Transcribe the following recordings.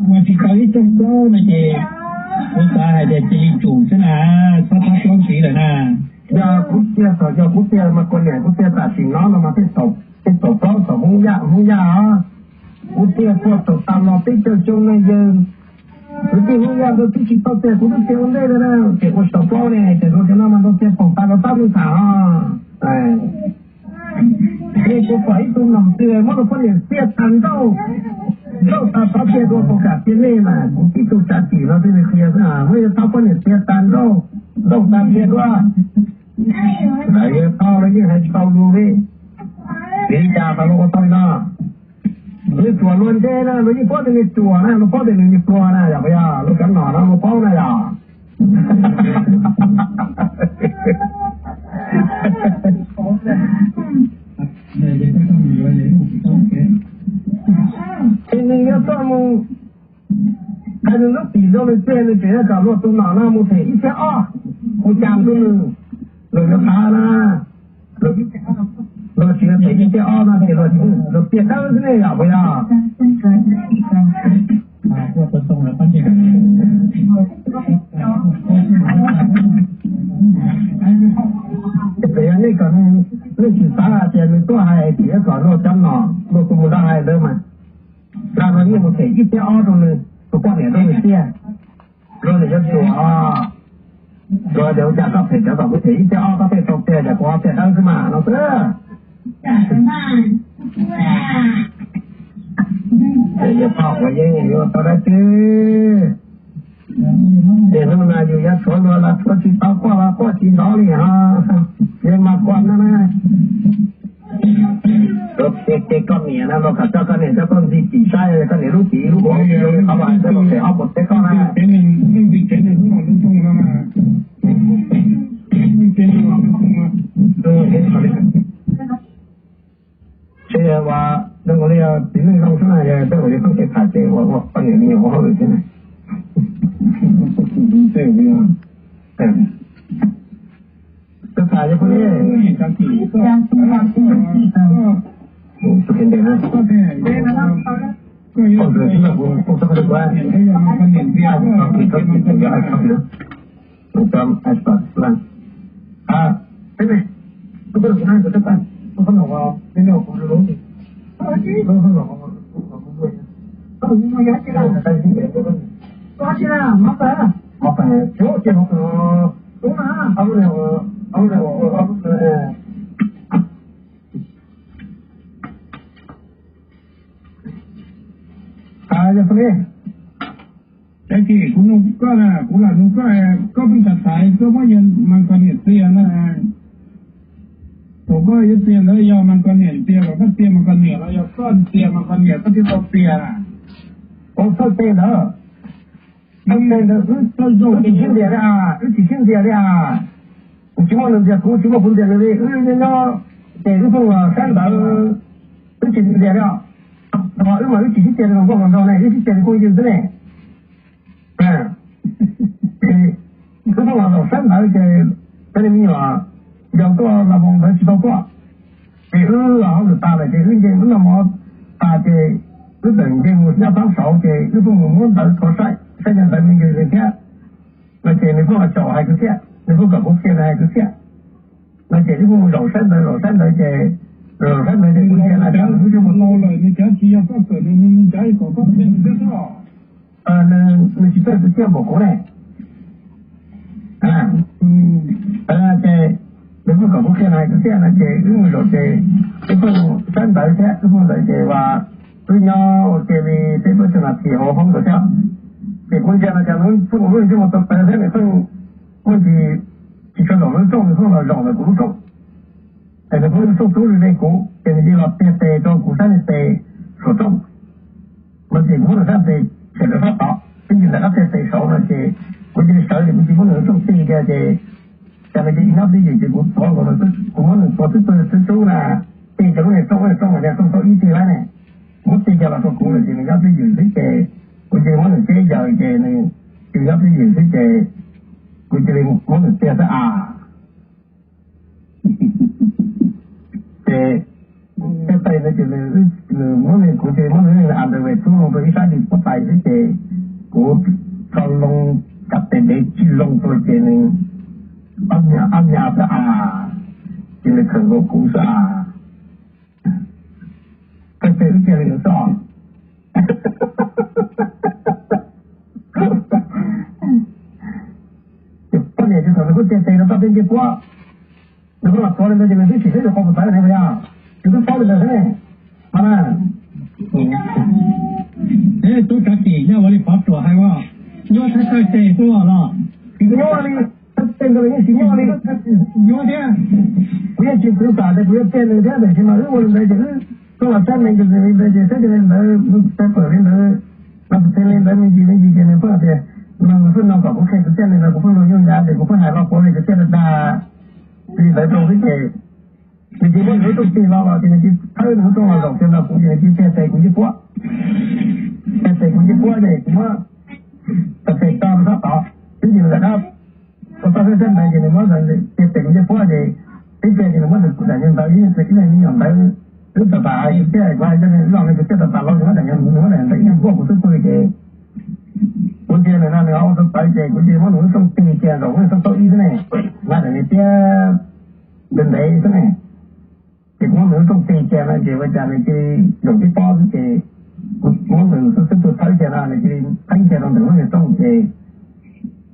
Ua tsis tau ib rooj plaub no ces kuv xav hais tias cia li tsum xwb na, txhob thab plaub ntxiv lawm na. Yog kuv tiag, thaum yog kuv tiag mas kuv niam kuv tiag tam sim no no mas tej thaum plaub thaum Hmoob Yaj, Hmoob Yaj os, kuv tiag tuaj thaum tas los peb caug xyoo na yawg, kuv tej Hmoob Yaj ntawd twb tsis tau tiag kuv twb tiag ua ntej na, ces ua tsis tau plaub ne, ces rau cov no mas rau tiag thaum tas los tab lub tham os. Ces kuv pom ib tug nom twg muab rau poj niam txiaj tag nrauj, nrauj tag tov tiag dua tau kam tiag nej mas kuv tib tug tsav tim no twb li qhia xwb, muab yawg thaub poj niam txiaj tag nrauj, nrauj tag tiag dua. Lawv yawg thaub los yeej hais tsis tau lus li, vim li cas tau luag ua tau li no. Luag tsuas luag ntse na, luag yeej paub tias nws tsuas na, luag paub tias nws pluag na, yog puas yog? Luag cov nom no luag paub na yog. Ces nws yuav tuaj mus, hais nws lub tim rau nws tiag, nws tseem yuav kom luag tus nom no mus them ib txhiab ob, mus cam rau nws, luag yuav qhav na. Luag tsis yuav them ib txhiab ob no ces luag, luag tiag dawb xwb ne, yog puas yog? Ces yog nej kom, nej tsis xav hais tias nws tuaj hais tias kom luag cov nom luag tus mus nrog hais ntawd mas, nrog luag yeej mus them ib txhiab ob rau nws, tus poj niam rau nws tiag, luag nws yuav tsuas. Luag tias ua cas koj them cov kom kuv them ib txhiab ob, koj thiaj tau tiag, cas kuv ho tiag dawb xwb mas no xwb. Ces yawg thaub ua yeej yuav tau dab tsi? Ces hnub no yus yuav tshuav luag los tshuav tsis tau, quaj los quaj tsis nrov li ho. Yawg mas quaj no na. Ces koj niam no los kom coj koj niam coj tuaj ntxig tim saib koj niam lub txiv lub ua li qhov los hais tias los them ob puas teb koj na. Ces ua zoo li txiv neej zoo xwb na, yog tej uas yog pheej kev tham ces ua ua poj niam me nyuam ua hauj lwm thiab na. Koj tham yog poj niam. Tab sis kuv nug koj na, kuv lam nug koj, koj pheej tham tham koj muab yawg mas koj niam txiag na. Thaum koj yuav txiag ntawd yog mas koj niam txiag los koj txiag mas koj niam los yog koj txiag mas koj niam koj thiaj tau txiag? Ua txhawj tej ntawd, txhawj tej ntawd wb tsis sib ntiag li, wb tsis sib ntiag li. Kuv tsis muaj nws ntiag kuv, tsis muaj kuv ntiag nws li, wb nyob nyob ces wb pheej los sab ntawd, wb tsis ntiag li. Wb mas wb tsis sib tiag li, nkauj hluas nraug ne, wb sib tiag li phooj ywg xwb ne. Ces wb pheej los zaum sab ntawd ces cov niag me nyuam yaus tuaj los mus ntawd tsis tau tuaj. Ces wb los hauj lwm tas lawm ces wb nce mus noj mov tas ces wb txawm nce mus nyob tab saud ces wb pheej mus muab ntawv rhuav saib saib yog ntawv me ntsis li thiab no ces nws pheej los caum hais kuv thiab, nws pheej kom kuv qhia nws hais kuv thiab. No ces wb pheej mus zaum sab ntawd zaum sab ntawd ces, zaum sab ntawd ces kuv ntsia na cas nws twb mus tau lawm, nws cav tsis yog koj kawm nws, nws cav kom koj qhia nws thiab xwb. Nws tsis txawj kuv thiaj npaum kuv ne. Ces nws pheej kom kuv qhia nws hais kuv thiab no ces wb mus zaum ces wb pheej sab ntawd thiab wb pheej ntawd ces uas wb nyob ua ke li peb plaub xyoo no ces hauv hoob ntawd thiab. Ces kuv ntsia no cas nws pheej ua lub ntsej muag tawv tawv thiab nws pheej muaj ntsis tsis tshua zaum lub rooj, nws pheej los zaum ntawm kuv lub rooj. Ces nws pheej lub rooj tub li kuv ces nws cia li los tiag tes rau kuv sab niag tes saum rooj. No ces kuv muab nws sab tes tshem rau sab tod, twb ntsis ntawm qab tiag tes saud no ces kuv cia li sawv ces kuv cia li muab nws lub rooj tig kiag ces cas nws cia li nyob twj ywm ces kuv tuav nkaus, kuv muab nws tuav twb tug xub xub na, tig rau lub niag rooj, lub niag rooj mas yog rooj thaub ib tig lawm ne. Kuv muab tig kiag los rau kuv lawm ces nws nyob twj ywm xwb ces kuv cia li muab nws ceb yaws ces nws cia li nyob twj ywm xwb ces kuv cia li muab nws tiag xwb as. Ces Tej tais ntawd ces nws muab nws, kuv ces muab nws a ntawd ve tub loo rau ib sab di puab tais xwb ces kuv tso loo, kab tes dev tsis loo rau ces nws ob nyab ob nyab xwb a, ces nws khawm nkaus kuv xwb a. Tej tais wb cia li xwb os. Ces poj niam ces thaum nws kuj cia tes rau koj peb nce puab, nws kuj los tuav li ntawd ces nws twb tsis xwb yus qhov puas tawv ne yog, nws twb paub li ntawd xwb ne. Mas na, tub kav tim nyob ua li pov ruam hais ua, nyuaj thaij tawg tes tuaj los, nyuaj li, tej ntawd yeej tsis nyuaj li, nyuaj thiab. Kuv yeej tsis txwv xam tias kuv yuav cia nws thiab, tiam sis mas wb ua li ntawd ces wb tuaj los tshab nees ces li ntawd ces saib li ntawd, tshab pawg li ntawd, no txog li ntawd me ntsis me ntsis ces nws pheej hais tias, no nws pheej no kom kuv kheev kuv txiaj nws no, kuv pheej los nyuj nyav ces kuv pheej hais los puav li kuv txiaj tag tag li ntawd rau xwb ces nws cia muab nws lub rooj tig los los ces nws cia thawb nws lub rooj los zaum kiag ntawm kuv ces nws cia tes kuv ncej puab. Cia tes kuv ncej puab ces kuv muab tes to rau sab tod, twb yog lawm dab, ua toj sab sab ntawd ces nws muab cia tes kuv ncej puab ces tib pliag ces nws muab nws daim nyuag ntawv ib leeg me nyuam ntawv, twb tawm tas kuv thiaj kuv hais tias nws los nws kuv thiaj tawm tas los nws muab daim nyuag ntawv ib leeg npuaj kuv xub pwg ces kuv ntsia nws no nws ua tau tawv ces kuv cia muab nws lub rooj tig kiag zaum nws tau tau ib xwb ne, nqa daim niag tiab ntev ntev xwb ne. Ces kuv muab nws lub rooj tig kiag no ces ua cas nws cia li zaum tib pob xwb ces kuv muab nws xub xub tus thawb kiag no nws cia li theeb kiag rau ntawm lub niag rooj ces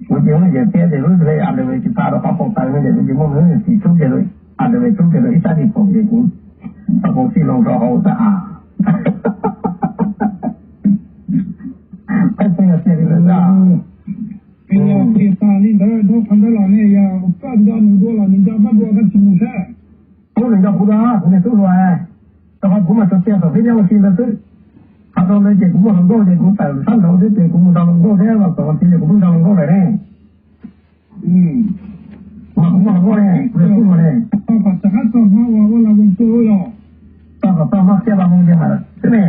kuv cia muab yawm tiab ces lub hle a dv tsis tha rau qhov pau taws no ces kuv cia muab nws lub niag txiv rub kiag, a dv rub kiag rau ib sab di paum ces kuv tau pau xij loo rau hauv tag a. Qhov twg yog tiag li ntawd a? Qhov ntawd los ne yog koj nco nws dua los nws nco koj dua koj tsis mus thiab. Ub, nws nco kuv dua, kuv niag tub hluas, rau qhov kuv mas tsuas tiag thaum peb nyob ua si ntawd xwb. Qhov rau ntawd ces kuv muaj hluas nkauj ces kuv tawm sab nraud xwb ces kuv mus nrog hluas nkauj thiab los txog ua si ces kuv pheej nrog hluas nkauj lawm ne. Mas kuv muaj hluas nkauj ne, kuv niag tub hluas ne. Tau kom txog qab txog hmo uas ua las voos tuag los, tau kom txog hmo xiab las voos tiag mas xwb ne.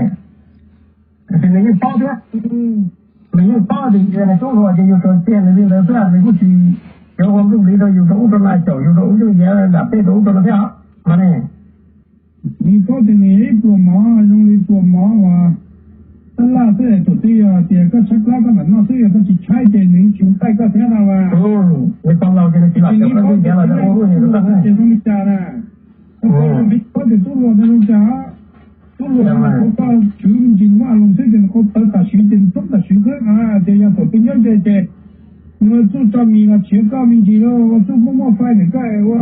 Tiam sis nws yeej paub thiab, nws yeej paub tias nws tub hluas ces yus tsuas tiag nws li ntawd xwb, nws kuj tsis cov ua nplooj npliv rau yus rau ub rau no, caum yus rau ub yooj yim nram peb rau ub rau no thiab os mas ne. Nws paub tias nws yog ib pluas mov zoo li pluas mov uas tab laj xwb, tus twg yog tias koj tshaib plab koj mam noj xwb, yog koj tsis tshaib ces nws tsis taij koj thiab no as. Nws tau laus ces nws tsis lam cov koj ntiav los ua ub nws tau ces zoo li cas na. Koj paub tias tub hluas ntawd zoo cas? Tub hluas ntawd nws qhuav tau tshwv me ntsis muab a loos xwb ces nws qhuav tawv tam sim ces nws roob tam sim xwb na. Ces yog thaum twg nyob ze ces nws txuj tso mis los tshiav koj me ntsis, ua txuj muaj muaj fai ntawm koj ua,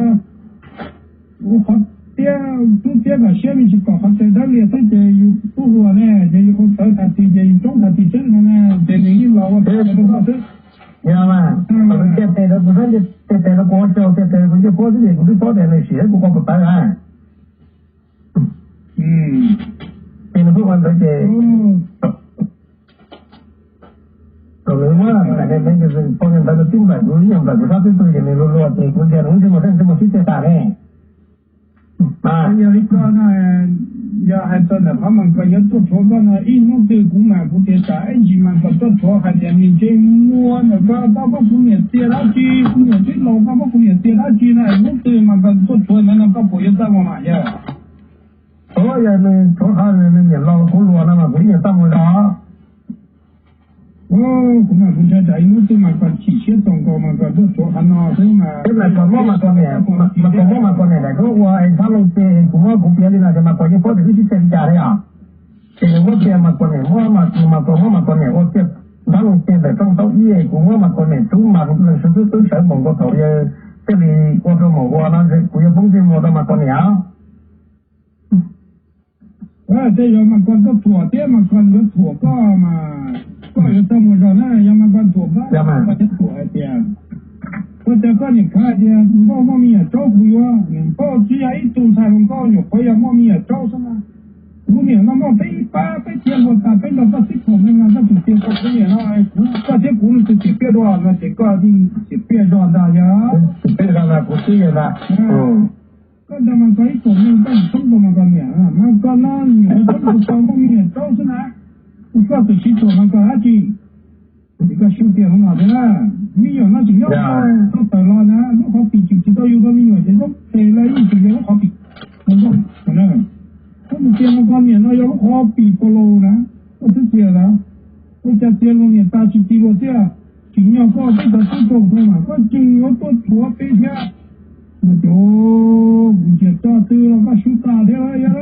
ua qhov tiab tub tiab kom siab me ntsis kom qhov txhais dawb lias xwb ces yus tub hluas ne ces yus qhuav tawv tam sim ces yus roob tam sim xwb no na. Ces nws yeej los ua rau koj xwb. Yog mas, thaum nws cia tes rau kuv, cia tes rau kuv ua caug, cia tes rau kuv ncej puab xwb ces kuv twb paub tias nws sim kuv qhov puas tawv na. Ces nws pheej ua ntawd ces thaum nws muab daim niag me ntsis pau niag ntawd nws twb nplawm kuv ib nyuag nplawm kuv sab xwb pwg ces nws luag luag ces kuv ntsia nws lub ntsej muag saib ntsej muag sib txiaj tas ne. Yog li ko no, yog hais txog ntawm qhov mas koj yuav tuaj rhuav koj no ib hnub twg kuv mas kuv tias tsam ib ntsis mas koj tuaj rhuav hais tias nws ntsej muag ntawm koj, koj muab kuv niam txiag dab tsi, kuv niam twb laus koj muab kuv niam txiag dab tsi no, hnub twg mas koj tuaj rhuav ntawd no koj puas yuav txaj muag mas yog? Yog nws rhuav qhov nws niam laus kuv hluas no mas kuv ib nyuag txaj muag zog. Kuv mas kuv ntshai tsam ib hnub twg mas koj chim siab txaus nkaus mas koj tuaj rhuav qhov no xwb mas. Twb mas koj muab mas koj niam, mas koj muab mas koj niam daim duab ua es nthab looj ceg, kuv muab kuv piav li no ces mas koj yeej paub tias wb sib txeeg li cas thiab yom. Ces nws muab kiag mas koj niam muab, mas koj muab mas koj niam ua kiag nthab looj ceg ntawm rooj taub ib, kuv muab mas koj niam rub mas leej swv xwb twb sawv npaum nkaus thaum yawg thiaj li ua rau maum ua no, kuv yuav poob ntsej muag rau mas koj niam. Tej yog mas koj tuaj thuam thiab mas koj yuav thuam koj mas koj yuav txaj muag zog na, yog mas koj thuam koj, koj yuav thuam hais tias, ua cas koj niam khav tias nkauj muaj me nyuam tsaub kuv yuav, nkauj tsis yog ib tug ntxhais hluas nkauj nyuam qhuav yog muaj me nyuam tsaub xwb na. Kuv niam no muaj peb ib pab peb thiab luag tas peb nrog koj xib phoom no mas koj tseem tias koj kuv niam no, kuv koj thiab kuv leej twg txiam piaj dua no ces koj yeej txiam piaj zog ntag yog. Txiam piaj zog ntag kuv xwb yog ntag. Koj ntawd mas koj ib tsoom neeg koj tsis txhob nkaus mas koj niam, mas koj no nyuam qhuav txhob nkaus tau muaj me nyuam tsaub xwb na. Koj txawm siv txuam mas koj dab tsi? Ces koj xyuj tias hluas nkauj thiab, me nyuam no tseem nyob tau tawm los na, lub qhov pim tseem tsis tau yug tau me nyuam ces zoo tes los yeej tseem yog lub qhov pim hluas nkauj na. Koj mus txiav no koj niam no yog lub qhov pim pau laus na, koj twb txiav na, ua cas txiav luag niam tas tsis ci luag thiab, tsim nyog koj twb tau tub rau no mas koj tseem yuav tuaj rhuav peb thiab. No ces kuv ntsia txoj twg los koj swb tas thiab yog.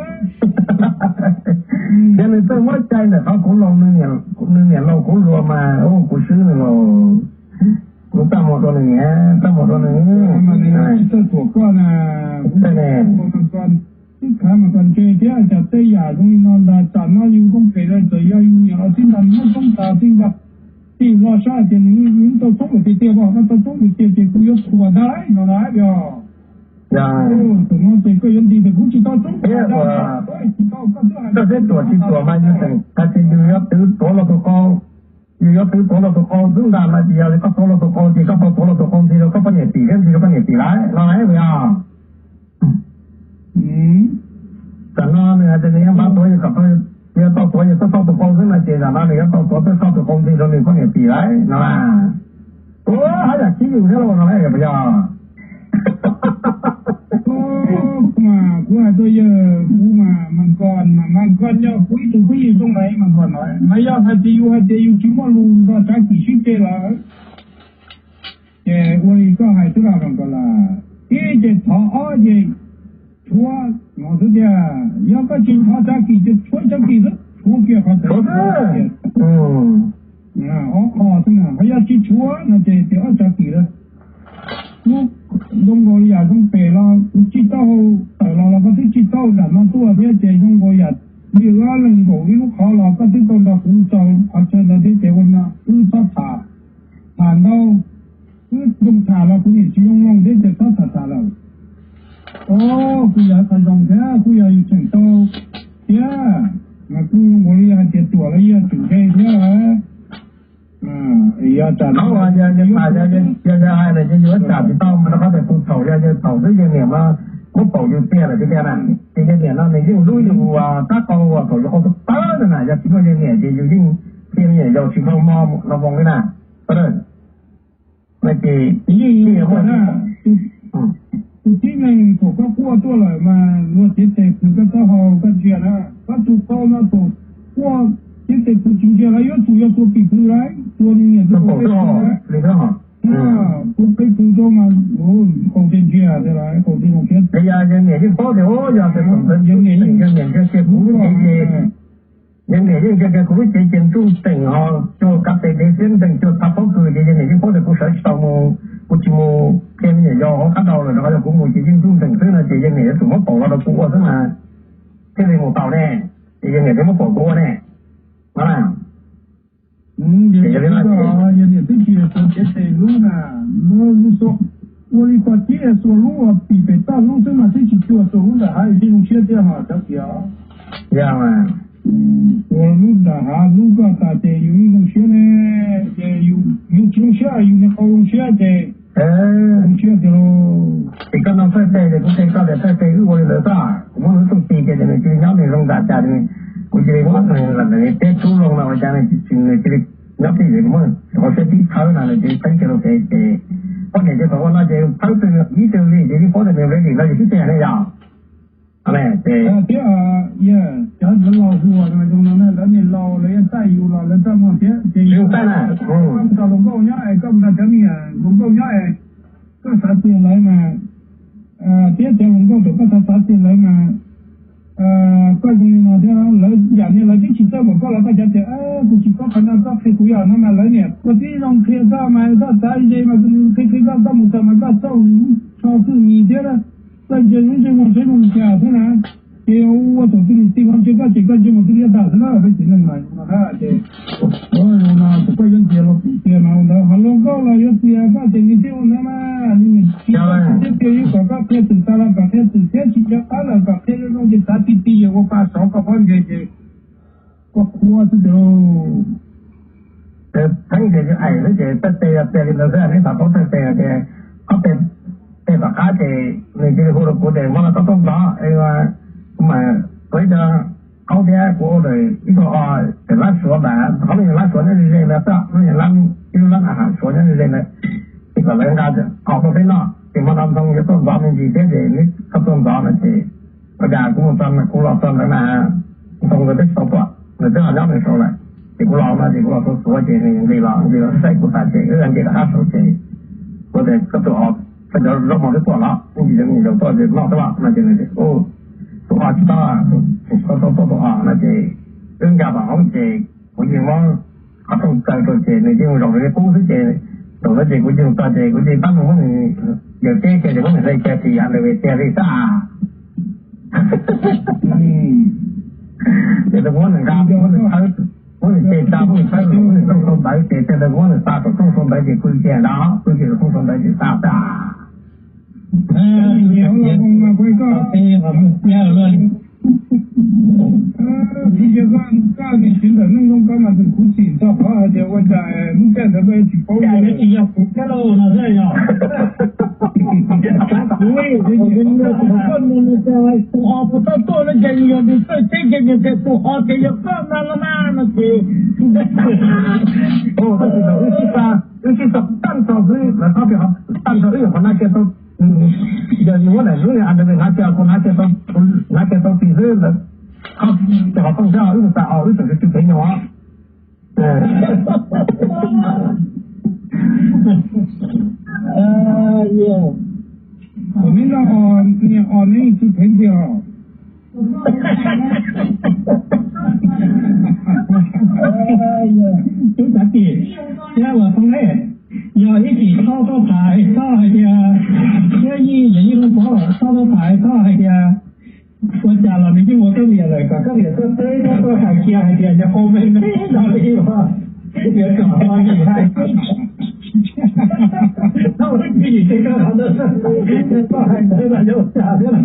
Yog nws txawj muab cai ntawm qhov kuv laus, nws niam laus kuv hluas mas kuv swb nws los. Kuv txaj muag rau nws, txaj muag rau nws. Txawj thuam koj na, twb khav mas koj ntse thiab cas tej yam zoo li no ntag. Tam no yus koob pem lawm txawm yog yus niam los tib ntag muab txoob tas tib ntag. Tij los saib tias nws tau txoob lawm tiag tiag, koj tau txoob tiag tiag ces kuv yuav thuam ntag no na yog. Tam no ces koj yuav nti tias kuv tsis tau txoob thiab, koj twb hais koj twb tuam tsis tuam mas yus tseem hais tias yus yuav twv tuav los tus qau, yus yuav twv tuav los tus qau xwb ntag no ces yog li koj tuav los tus qau ces koj tau tuav los tus qau ntxiv rau koj poj niam tim thiab ntxiv rau poj niam tim lawm no yog. Tam no nws hais tias nws yuav npaj tuav, yog kom yuav tau tuav yog txoj txoj tus qau xwb no ces tam no nws yuav tau tuav txoj txoj tus qau ntxiv rau nws poj niam tim lawm no. Ua haj yam khib yus thiab los no puas yog? Mas kuv hais tias yog kuv mas mas koj mas mas koj nyob kuv ib tug phooj ywg zoo na mas koj no mas yog hais tias yus hais tias yus tsis muaj lus nrog Tsav Kim sib ceg lawm ces ua li koj hais xwb los mas koj lam ib ces thov ob ces tshuav no xwb tiag. Yog koj tsis thov Tsav Kim ces tshuav Tsav Kim xwb, tshuav kiag qhov tseem ob qho xwb na, ho yog tsis tshuav no ces tias ob Tsav Kim lawm. Lub zoo nkaus li yam zoo pem los kuv tsis tau tawm los los koj twb tsis tau nram no tuaj thiab ces zoo nkaus yam li ob leeg nkaum ib lub qhov los koj twb tau nrog kuv txog qhov chaw ntawd thiab ces ua no wb txhob tham, tham ntau, wb zoo tham los kuv niam tsis zoo mloog thiab ces txhob tham tham lawm. Os, kuj yog qhov zoo thiab kuj yog yus tseem tau thiab, mas kuj zoo nkaus li hais tias tuam los yog tseem ntse thiab. Yog tsam no yog yog hais tias yus tsam tsis tau mas rau qhov tias tus thaum yog yawg thaum twb yawg niam mas muab paum yus tiag lawm tiag tiag na, ces yawg niam no nws yeej hlub yus ua tab qau ua thaum yus qau tawv tawv na, yog tsis muaj yawg niam ces yus yeej qhia me nyuam yaus tsis dhau hmo no voos li na. Tus tib neeg thaum koj quaj tuaj lawm mas luag cev tes pw koj taub hau koj ntsia na, koj tus qau no thaum quaj cev tes pw tsis ntsia lawv yuav tsum yog tus pim pw lawm, tus niam tus pem pw lawm. Tus pem pw rau mas qaum tes ntsia tias lawv qaum tes zoo thiab. Yog yawg niam yeej paub tias yog tias thaum ntawd yawg niam yeej ntsia kiag kuv lub cev ces, yawg niam yeej ntsia kiag kuv lub cev ces ntsuj ntees ho cuag kav tes dev thiab ntees cuag txha pob kws ces yawg niam yeej paub tias kuv sawv tsis tau mus, kuv tsis mus qhia me nyuam yaus hauv qab dau lawm rau qhov yog kuv mus ces yeej ntsuj ntees xwb no ces yawg niam yuav tsum muab paum los rau kuv ua xwb mas thiaj li mus tau ne, ces yawg niam thiaj muab paum kuv ua ne. Yog niam twb tsis yog cev tes hlub na, lub xua, ua li koj tib xua lub pim pem toj lub xwb mas twb tsis cuag xua lub nram hav yeej zoo siab thiab ho cov kiag. Yog, ua lub nram hav hlub koj tas ces yus yeej zoo siab ne, ces yus tsis zoo siab yus niag qau zoo siab ces zoo siab tiag lauj. Ces koj no txawj tes ces kuv qhia koj tias txawj tes wb ua li ntawd xwb, kuv muab nws txuj ti ces nws cia li nyob nws zoo nram cas, kuv cia li muab nws lam nws teb tub zoo no ua cas nws tsis, nws cia li nyob twj ywm, kuv muab nws qhov siab tib thawb no nws cia li txeeb kiag rau pem ces poj niam ces thaum ua no ces thawb twg ib twg li ces yeej paub tias nws ready no yus xwb tiag ne yog. Thiab cov laus hluas no zoo no na, lawv niam laus lawv yuav txais yus los lawv txaj muag thiab ces yus txais na, koj mus nrog hluas nkauj nyob es koj mus nrog cov me nyuam hluas nkauj nyob es koj xav tias lawv mas, thiab cov hluas nkauj thaum koj xav xav tias lawv mas, koj zoo li no thiab lawv yam niag lawv twb tsis txawj pom koj los koj xav tias kuv tsis paub qhov no koj qhia kuv yam no mas lawv niam koj tib zoo qhia koj mas koj xav ze mas qhia qhia koj, koj mus txog mas koj txaus ntsho kwj mis thiab, koj ntsia lub ntsej muag saib zoo li cas xwb na. Ces ua thaum twg nws tig hlo ntsia koj ces koj ntsia mus twb liab tag xwb na, peb txiv neej mas zoo no na ces, zoo no ces koj yuav ntxias los pim tiag mas ua ntawd ho luag nkauj los yuav txias koj ces nws thiaj ua ntawd mas nws tsis tau tsis txiaj tiag, yeej kom koj qhia twm tas los kom qhia twm thiab tsis nco qab los kom qhia zoo zoo ces xav ti ti yawg ua pa sov koj pob ntseg ces koj qhuab xwb tiag lauj. Txheeb ces yus aim xwb ces txawj tes yog tias li ntawd xwb, neb xav paub txawj tes tias ob peb peb tom qab ces nws cia li hu rau kuv tias muab no txhob txob ntxov, kuv mam ua ib co qaub thiab kuv ua ib tug o, ces lab suav ntawd qhov me nyuam lab suav nyob ze ze ntawd xwb, me nyuam lab, ib lub lab nram hav suav nyob ze ze ntawd, ces kom lawv nqa qos tuaj peb noj ces hmo no ntxoo yuav tuaj ntxov me ntsis thiab ces neb txhob txob ntxov no ces Ua cas kuv mus txog, kuv los txog ntawd na, ntoo nkawd twb tsis tau tuaj, nkawd twb ho nyob nws saud lawm. Ces kuv los no ces kuv los xuav xuav ces nws nqis los, nqis los saib kuv tas ces wb nce rov qab saud ces kuv tias, koj tus os, koj cov zaub mov twb tuaj los, ib ntsis cov me nyuam yaus tuaj ces noj xwb los no ces nws tias, tus os tsis tau, tsis tau tuaj tus os no ces wb nkag tom hoob ces kuv yeej muab qhov rooj kaw rau ces nws yeej mus zaum rau li qub xwb ces zaum no ces kuv yeej txog ces kuv yeej tab mus muab nws yawm teb kiag ces muab nws hle kiag ces yav ntawd tiag li xwb. Ces tus muab nws nqa, muab nws thawb, muab nws ce tsa, muab nws thawb, muab nws rooj sau ntawv ces tag ntawd kuv muab nws xa saum rooj sau ntawv ces pw kiag ntawd, pw kiag saum rooj sau ntawv ces xa xwb. Kuv cia koj, koj tus txiv ntawm neej zoo koj mas tus khuv xim txog qhov hais tias ua cas hnub caij ntawd koj tsis paub, tsis yog kuv thiab lauj no xwb yog. Kuv, kuv, kuv, kuv, tus os puas tau tuaj no ces yog nws txawj teb ces nws tias tus os ces yog koj mas los mas no ces, tab sis thaum wb sib xa, wb sib xa tag nrho xwb, lawv qhov tias tag nrho wb nyuam qhuav hnav kiag tau, yog nws muab daim hlwb a ntawd hnav kiag, kuv hnav kiag tau, hnav kiag tau tsis xwb ntawd, qhov tias qhov tooj xwb wb mus xa os wb tseem tsw tsw phev nyuag. Kuv neb loj, niag os neb tsw phev tiag os. Tub Tsav Kis, thiab uas Thoob Lej, yog ib chim txhob txhob tham txhob hais tias, thiab yeej yog yeej ua pov txhob txhob tham txhob hais tias, ua cas los nws yeej ua koj niam lawm kom koj niam tuaj teb thiab tuaj hais kiag hais tias yog qau me me no li uas, niam kom ho yim hais, tau ib chim ces koj qhov ntawd, koj hais ntawd los yog ua cas thiab.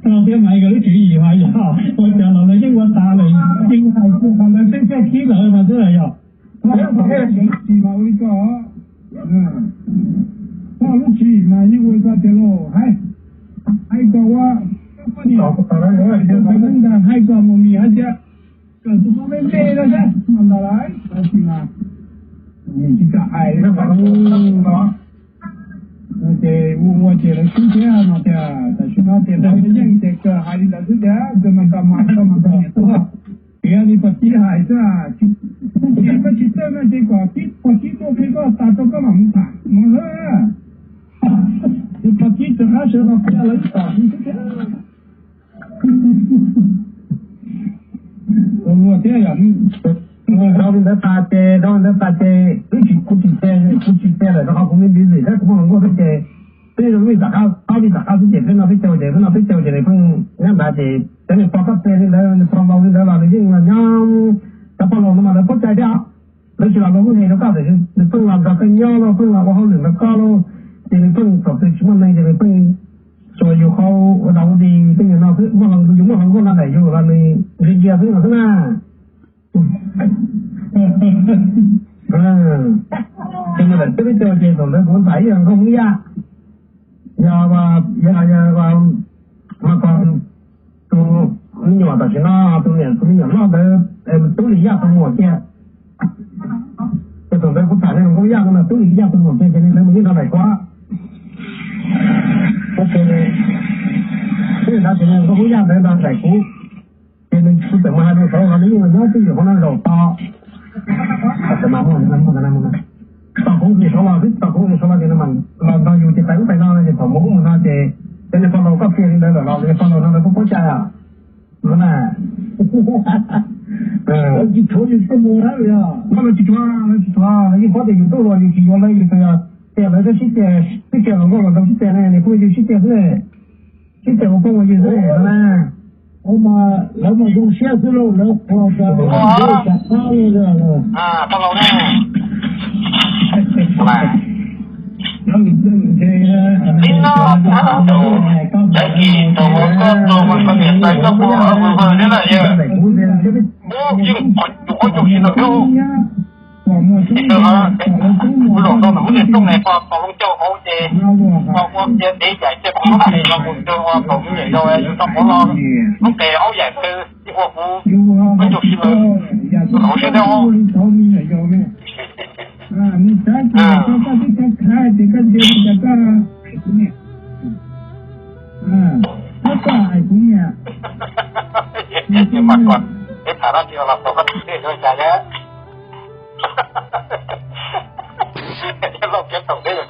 Tau thiab mas koj lub tswv yim mas yog ua cas los lawv yeej ua tas lawm, yeej hais tias qhov ntawd twb tiaj khib lawm mas xwb yog. Tsis mas ua li ko, koj lub tswv yim mas yeej ua li ko tiag lauj. Hais, hais kom ua, hais kom mus mis hais tias kawm tus me me no thiab mas ntau lawm, tab sis mas nws tsis kam hais li. Ces ua ua ces lawv swb thiab no tias tam sim no tias tau yeej ces kawg hais li ntawd xwb tiag, kawg mas koj mas koj mas koj niam tuaj. Tias li pog Kib hais xwb, tsis, koj tsis txawj no ces kom Kib, pog Kib tuaj qhia koj tas rau koj mam mus tham no xwb. Ces pog Kib rov qab sawv los qhia lawv ib tom xwb thiab. Ua thiab yom, dhau li ntawd tas ces, dhau li ntawd tas ces wb tsis, kuv tsis, kuv tsis tiag lawm rau qhov kuv me ntiv zim thiab kuv muaj hluas nkauj thiab ces twb zoo li tom qab, ob li tom qab xwb ces peb noj peb caug ces, peb noj peb caug ces nws pheej nyob ntawd ces cov niag pog koj pliag li ntawd, niag pog laus li ntawd los nws yeej los nyob, cov pog laus no mas lawv paub cai thiab. Lawv tsis los lawv lub hais rau koj tias nws pheej los nrog koj nyob lauj, pheej los ua hauj lwm nrog koj lauj, ces nws pheej thaum twg tsis muaj neeg ces nws pheej tsuas yus qhau ua dog ua dig tej no xwb, muaj hluas, yus muaj hluas nkauj no daim yus los nws ntsia ntsia xwb no xwb na. Ces nws lawm twb peb caug ces thaum ntawd kuv ntxhais ib yam nkauj Hmoob Yaj, yog, yog, yog, mas tus me nyuam tam sim no, tus niam, tus me nyuam loj ntawd, Tub Lis Yaj tus muam kiag. Ces thaum ntawd kuv tham niag nkauj Yaj no mas Tub Lis Yaj tus muam kiag ces nws mus yeej nrog daim kuv. Ces nws, nws nrog tus niag nkauj Hmoob Yaj ntawd nrog daim kuv. Ces nws, kuv txawm mus hais rau saud los nws yeej los nyob twj ywm hauv no zaum tos. Tom kuv ntxhais saud los xwb, tom kuv ntxhais saud los ces nws mam los nrog yus ces pais ub pais no no ces thaum mus ub mus no ces cov niag pog laus koj pliag li ntawd lawm los cov niag pog laus no lawv kuj paub cai os. No na. Tsis tshuav yus tuaj mus lawm os. Lawv tsis tshuav, lawv tsis tshuav, lawv yeej paub tias yus tuaj los yus tsis yuav lawv, yus tsuas yog tias lawv twb sib ceg, twb ceg hluas nkauj hluas nraug sib ceg ne, nws pheej yus sib ceg xwb. Sib ceg ua pheej ua yus xwb na. Ua mas lawv mas zoo siab xwb lauj, lawv qhuas tas tas qab li. Pog laus ne, ib no txhab tus, Tsav Kis thaum uas koj tau mas koj niam tais koj puas vwm vwm thiab na yawg? Ub, yeej qhov caum si ntawd thiab. Ces tawg ha, kuv zaum rau ntawm lub niag rooj ne, pog tau lub caug hauv ces pog ua cia dev yaim cia pog lub qes los mus tawg ua thaum me nyuam yaus yus tau pov los lub qes aub yaim tawg cia ua kuv qhov caum si ntawd. Tus hauv siab thiab os. Tam no tsis los tau koj tus dej yuav cas thiab. Thiab Lauj Kiav Toom thiab